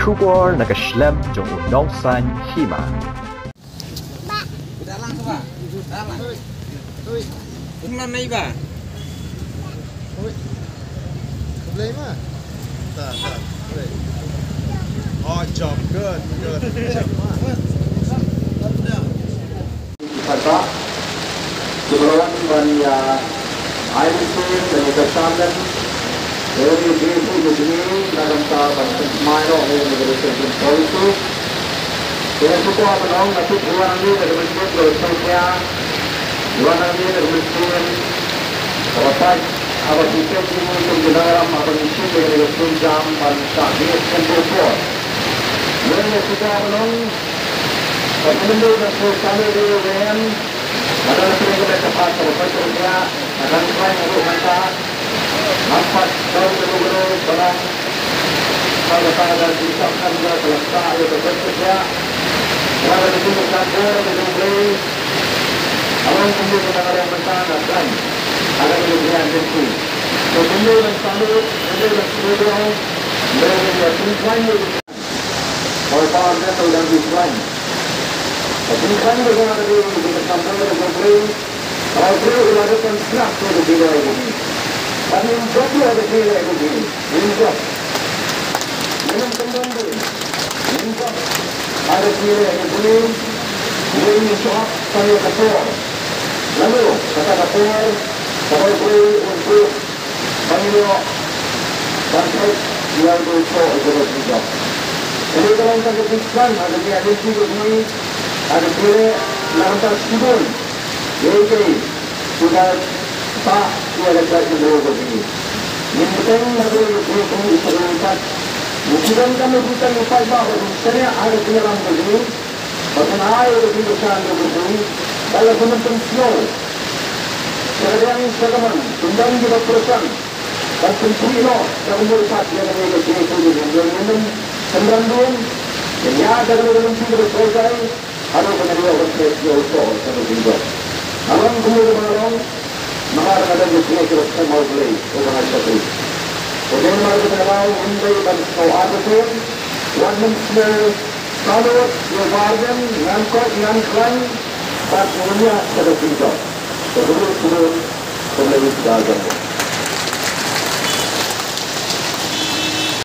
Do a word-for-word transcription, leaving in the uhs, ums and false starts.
Khubor na ka shlem jong u nongsan hima. Kumno nei ba? Play ma. Ta, ta, play. Oh, job. Good, good. Job. Kata, kiba wan ban ïa ai bynta ban ïa kyrshan lem ïa ka jingïakhun jong ngi na ka bynta ban pynsmai noh ïa ka Reservation Policy. Te shuwa ban ong, nga tip wan hangne na ka mynsiem kaba sngewsih, wan hangne na ka mynsiem kaba pait, haba phi peit ïa ngi kum ki nongïalam, haba ngi shim ïa kane ka sienjam ban sah beit kum por por. Ïa shuwa ban ong, ba ngim dei ban sngewsih ïa u Rem, lada la pynlong ka bynta kaba pait ïa u Rem, lada khlaiñ ruh mynta, ngam pat don kano kano ba nang, ba kata ka jingshah kham ïa ka la sah ïa ka bynta ïa, lada ka jingshah ïa ka jong U Blei, ka long kumne kaba nga ong mynta, nga khlaiñ ha kane ka jingïaid lynti. To ngim dei ban sngewsih, ngim dei ban sngewsih, ngim dei ban sngewsih. Oi, pa, ym dei ban dei khlaiñ. Ka jingkhlaiñ ka jong nga ka dei ka jingkyrkhu ka jong U Blei. Haba U Blei u la dep ban sngap ïa ka jingduwai jong ngi. Bad ngin jop ïa ka jingduwai jong ngi. Ngin jop. Ngin ym kyndon dei. Ngin jop. Ha ka jingduwai jong ngi. Ngin shu ap tang ïa ka por. Lano kata ka por kaba U Blei un buh ban ïoh ban peit ïa u dei u soh u jong u Blei. Kane ka long ka jingkyrkhu ha ka jingïaid lynti jong ngi, ha ka jingïaleh na ka bynta shibun ïa kiei kiei kiba sah ïa ka jaitbynriew jong ngi. Ngim bteng na ka jingïaid lynti jong ngi, ngim bteng na ka jingïaid lynti jong ngi, ba ngin shaniah ha ka jingïalam jong ngi. Ba phin ai ïa ka jingkyrshan ïa U Blei, ba la phin ym pynsngew sha ka diang sha ka man, phin don kiba pyrshang ban pynthikna da ka mut pat ïa kane ka jingïakhun jong ngi. Ngin ym kynran bun, ngin ïaid da kane ka lynti kaba shai shai haduh ba ngin ïoh ban peit ïa u soh jong u Blei. Nga long kumno kaba nga long, namar nga don ka jingïakhun kaba skhem ha U Blei uba nga shakri. Te dei namar kata ka daw ngim dei ban sngewbha shuh, wat nym sngewbha lut ïa u Bah Ardent, ngan koit ngan khlaiñ bad ngin ïaid sha ka jingdon. Te khublei shibun, khublei shibun.